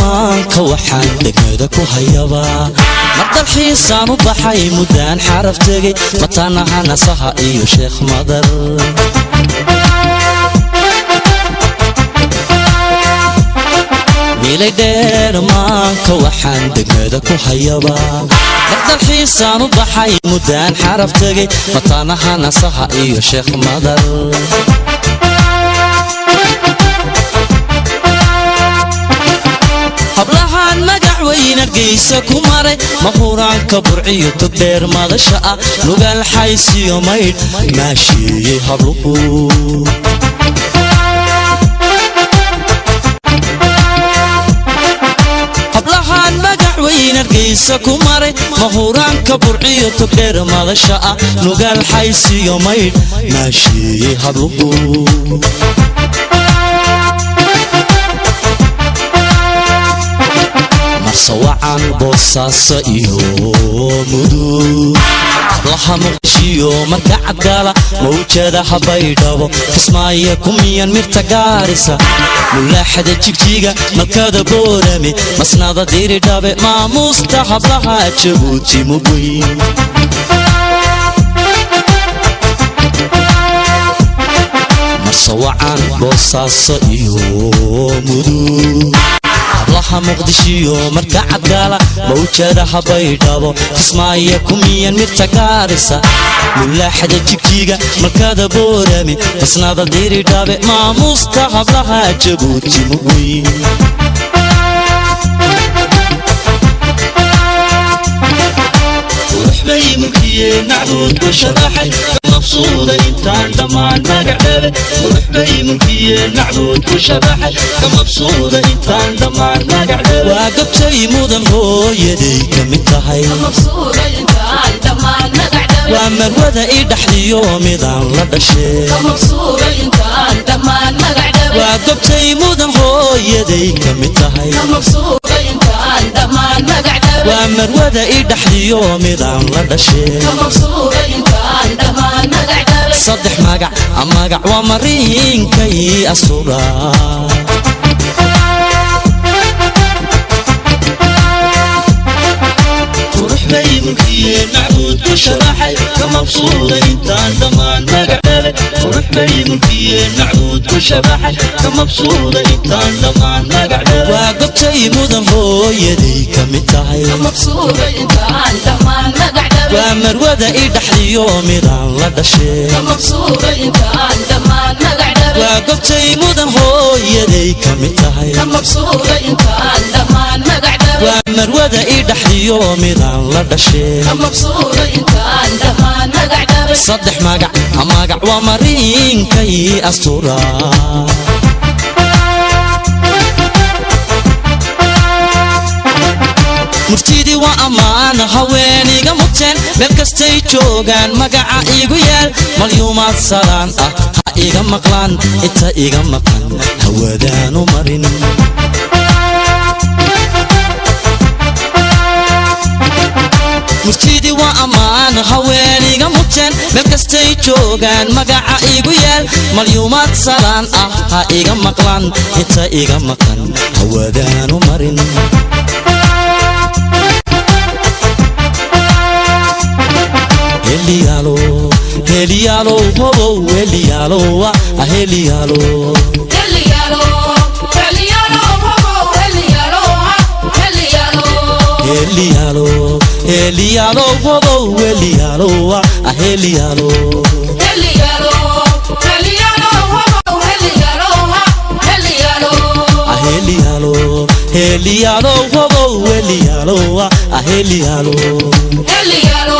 Maanka waxaan degmada ku hayabaa mar dalxiisaan u baxay muddaan xaraf tegay mataanaha nasaha iyo Sheekh Madar. Miilay dheer maanka waxaan degmada ku hayabaa mar dalxiisaan u baxay muddaan xaraf tegay mataanaha nasaha iyo Sheekh Madar. Hablahaan magac weyn Hargeysa ku maray, mahuraanka Burciyo Togdheer madasha ah, Nugaal xaysiyo Maydh maashiiyey habluhu. Hablahaan magac weyn Hargeysa ku maray, mahuraanka Burciyo Togdheer madasha ah, Nugaal xaysiyo Maydh maashiiyey habluhu. Marsawacan Boosaaso iyo Mudug, hablaha Muqdishiyo marka cadgala mawjadaha Baydhabo, Kismaayo kumiyan mirta Gaarisa, mulaaxada Jigjiga, malkada Boorame, masnada Diridhabe, maamuusta hablaha Jabuuti mugweyn. Marsawacan Boosaaso iyo Mudug, hablaha Muqdishiyo marka cadgaala mawjadaha Baydhabo, Kismaayo kumiyan mirta Gaarisa, mulaaxada Jigjiga, malkada Boorame, masnada Diridhabe, maamuusta hablaha Jabuuti mugweyn. Bay mulkiyeen nacduud ku shabaxay ka mabsuuda intaan dhammaan magac dhabe. Qurux bay mulkiyeen nacduud ku shabaxay ka mabsuuda intaan dhammaan magac dhabe. Waa gobtay mudan hooyaday ka mid tahay, waa marwada i dhaxdiyo midaan la dhashee. Waa gobtay mudan hooyaday ka mid tahay, waa marwada i dhaxdiyo midaan la dhashee. Saddex magac magac waa mariinkay astura. Qurux bay mulkiyeen macbuud ku sharaxay ka mabsuuda intaan dhammaan magac dhabe. Qurux bay mulkiyeen macbuud ku shabaxay ka mabsuuda intaan dhammaan magac dhabe. Waa gobtay mudan hooyaday ka mid tahay, waa marwada i dhaxdiyo midaan la dhashee. Waa gobtay mudan hooyaday ka mid tahay, waa marwada i dhaxdiyo midaan la dhashee. Saddex magac magac waa mariinkay astura. Murtidii waa ammaan haweeniga muteen meel kastay joogaan magaca iigu yaal, malyuumaad salaan ah ha iga maqlaan inta iga maqan hawadaanu marin. Murtidii waa ammaan haweeniga muteen meel kastay joogaan magaca iigu yaal, malyuumaad salaan ah ha iga maqlaan inta iga maqan hawadaanu marin. Heliyaalo heliyaalo hobow heliyaalo heliyaalo. Heliyaalo heliyaalo hobow heliyaalo heliyaalo. Heliyaalo, heliyaalo, hobow, heliyaalo, ah, heliyaalo. Heliyaalo.